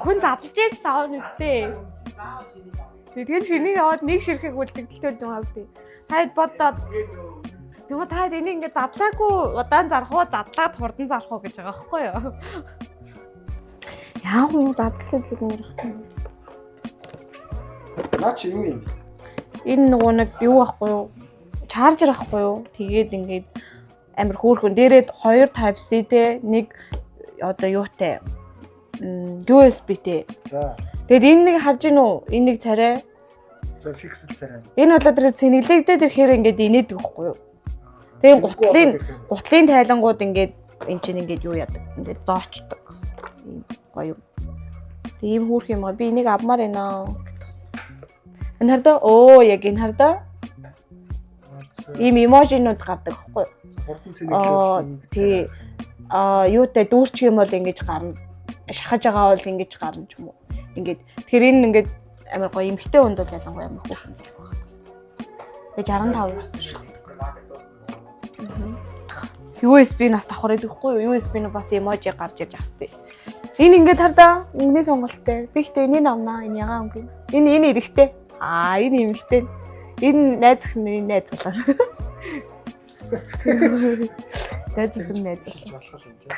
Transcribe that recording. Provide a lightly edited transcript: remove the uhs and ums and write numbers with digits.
Хүн задлж ээж тавна өстэй. Тэгээд шинийг аваад нэг ширхэг үлдэгдэлтэй юм авдیں۔ Та бодоод тэгвэл та энийг ингээд задлаагүй удаан зарах уу, задлаад хурдан зарах уу гэж байгаа байхгүй юу? Яа юм задлах гэж юм. Наа чи юу юм? Энэ нөгөө нэг юу байхгүй юу? Чаржер ахгүй юу? Тэгээд ингээд амар хөөрхөн дээрээ хоёр Type C те, нэг одоо юутай USB-тэй. За. Тэгээд энэ нэг харж гин үү? Энэ нэг царай. За, фиксэл царай. Энэ болоод тэр цэнэглэгдээд ирэхээр ингээд инээдэг байхгүй юу? Тэгээ гутлын тайлангууд ингээд эн чинь ингээд юу яадаг? Ингээд зоочдог. Ийм гоё юм. Тэг ийм хөөрх юм аа. Би энийг авмаар байна. Энэ хардаа оо яг энэ хардаа ийм эможинууд гардаг байхгүй юу? Хурдан Аа цэнэглэл. Тий. Аа, юутай дүүрчих юм бол ингэж гарна. Шахаж байгаа бол ингэж гарна ч юм уу. Ингээд тэгэхээр энэ ингээд амар гоё эмхтэй хүнд бол ялангуяа амар хөөрхөн байх байна. Тэгээ 65 шахдаг. USB нас давхар идэхгүй юу? USB нь бас эможи гарч ирж австай. Энэ ингээд хардаа өнгөний сонголттой. Би ихтэй энийг авнаа. Энэ ягаан өнгө. Энэ эрэхтэй. Аа, энэ эмэгтэй. Энэ найз охин, энэ найз болоо. Найз охин, найз. Болох юм тий.